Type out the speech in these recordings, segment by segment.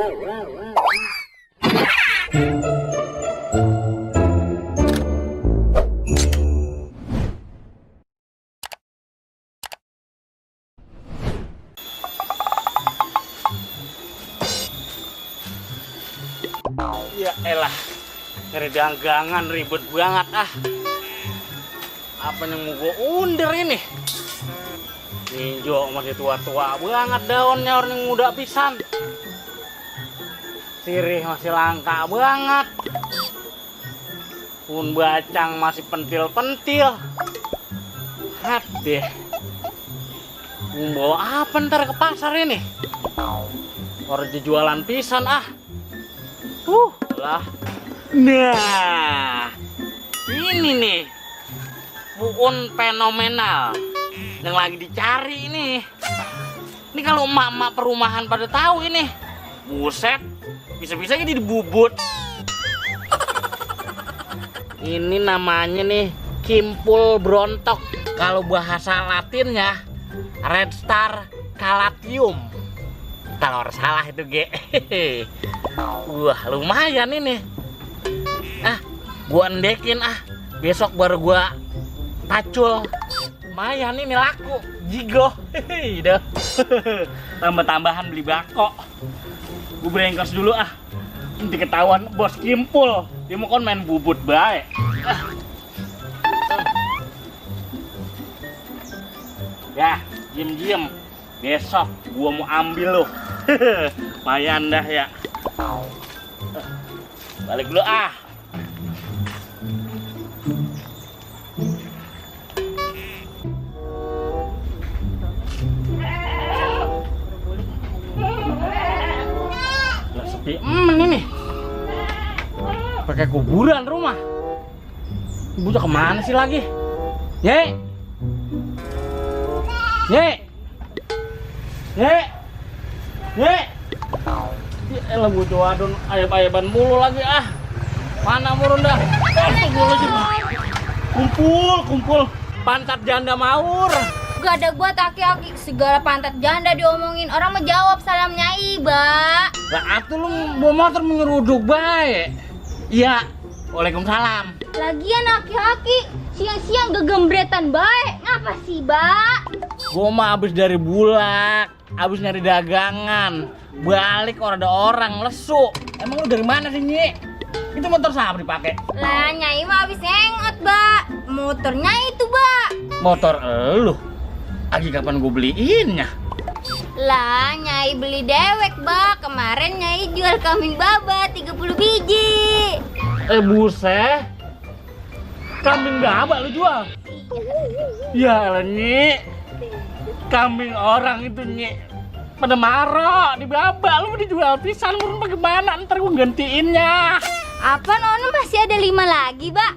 Ya elah, dari dagangan ribet banget ah. Apa yang mau gue undur ini? Ninjo masih tua-tua banget daunnya, orang yang muda pisan. Sirih masih langka banget. Pun bacang masih pentil-pentil. Hat deh. Mau bawa apa ntar ke pasar ini? Orang jualan pisan ah. Lah. Nah, ini nih buun fenomenal yang lagi dicari ini. Ini kalau emak-emak perumahan pada tahu ini, buset, bisa-bisa ini dibubut. Ini namanya nih kimpul brontok. Kalau bahasa Latinnya Red Star Calatium. Kalau orang salah itu G. Wah lumayan ini. Ah, gua endekin ah. Besok baru gua pacul. Lumayan ini laku. Jigo. Dah. Tambah-tambahan beli bako. Gua berengkos dulu ah. Nanti ketahuan bos kimpul. Dia mau kon main bubut baik. Ya, diem-diem. Besok gua mau ambil loh. Lumayan dah ya. Balik dulu ah. Lah sepi ini. Pakai kuburan rumah. Bocah kemana sih lagi? Ye. Ye. Ye. Ye. Elah bocah wadon ayam-ayaman mulu lagi ah. Mana murun dah. Kumpul pantat janda maur. Gak ada buat aki-aki segala pantat janda diomongin. Orang menjawab salam nyai, Ba. Lah atuh lu bawa motor menyeruduk bae. Iya. Waalaikumsalam. Lagian aki-aki siang-siang gegembretan bae. Ngapa sih, Ba? Gua mah abis dari Bulak, abis nyari dagangan. Balik ada orang lesu. Emang lu dari mana sih, Nyi? Itu motor siapa dipakai? Lah, nyai mah abis hangout, Ba. Motornya itu, Ba. Motor elu. Agi kapan gue beliinnya? Lah, nyai beli dewek, Ba. Kemarin nyai jual kambing baba 30 biji. Buset. Kambing baba lu jual? Ya elah, Nyi. Kambing orang itu, Nyi. Pada marah di baba, lu dijual pisan, lu bagaimana? Ntar gue gantiinnya. Apa nono masih ada 5 lagi, Ba?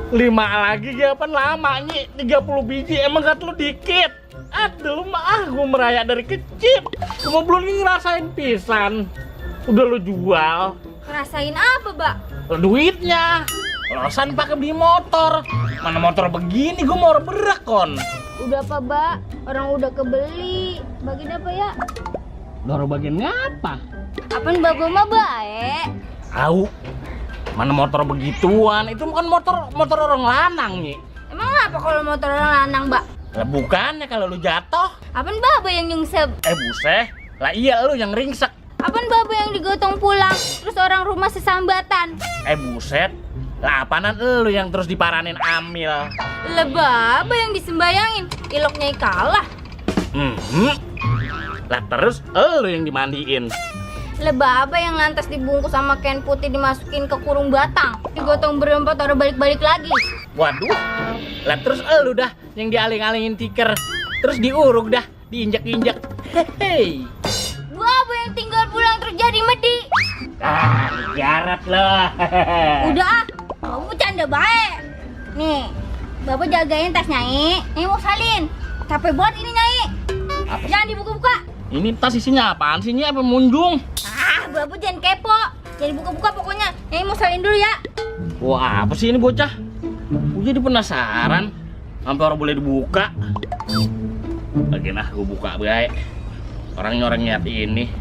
5 lagi kapan lama, Nyi? 30 biji emang kata lu dikit. Aduh mah gue merayak dari kecil. Cuma belum ngerasain pisan. Udah lu jual. Ngerasain apa, Ba? Duitnya. Losan pakai beli motor. Mana motor begini gue mau berak kon. Udah apa, Ba? Orang udah kebeli. Bagi apa ya? Doro bagiannya apa? Apaan Baba mah baik? Tahu. Mana motor begituan? Itu bukan motor orang lanang, Nyi. Emang apa kalau motor orang lanang, Mbak? Lah bukannya kalau lu jatuh. Apaan Baba yang nyungsep? Buset. Lah iya lu yang ringsek. Apaan Baba yang digotong pulang? Terus orang rumah sesambatan? Buset. Lah apaanan lu yang terus diparanin amil? Lah Baba yang disembayangin. Iloknya kalah. Lah terus lu yang dimandiin. Lah Baba yang lantas dibungkus sama kain putih dimasukin ke kurung batang. Digotong berempat orang balik-balik lagi. Waduh. Lah terus lu dah yang dialing-alingin tiker. Terus diuruk dah, diinjak-injak. Hehehe. Baba yang tinggal pulang terus jadi medi. Garat loh. Udah ah, kamu bercanda baik. Nih, Baba jagain tas Nyai. Nyai mau salin. Capek banget ini Nyai. Apa? Jangan dibuka-buka. Ini tas isinya apaan sih, Nyi? Apa munjung? Baba jangan kepo. Jangan dibuka-buka pokoknya. Nyai mau salin dulu ya. Wah, apa sih ini bocah? Gue jadi penasaran. Sampai orang boleh dibuka. Lagi nah, gue buka baik. Orang lihat ini.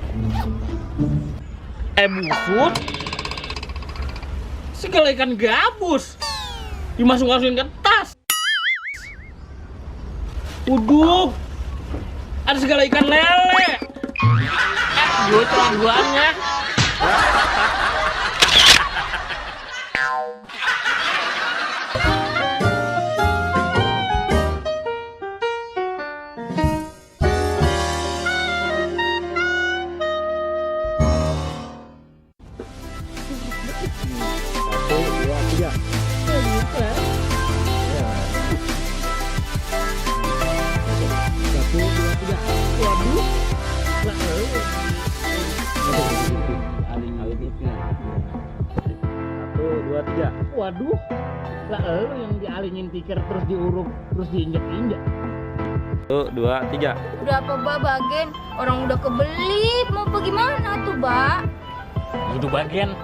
Busut. Segala ikan gabus dimasukin ke tas. Uduk. Ada segala ikan lele. Gue cerobohannya. Waduh, lah lu yang dialingin tikar terus diuruk terus diinjek-injek. 1, 2, 3. Udah apa Ba Bagen? Orang udah kebelit, mau bagaimana tuh Ba? Udah bagian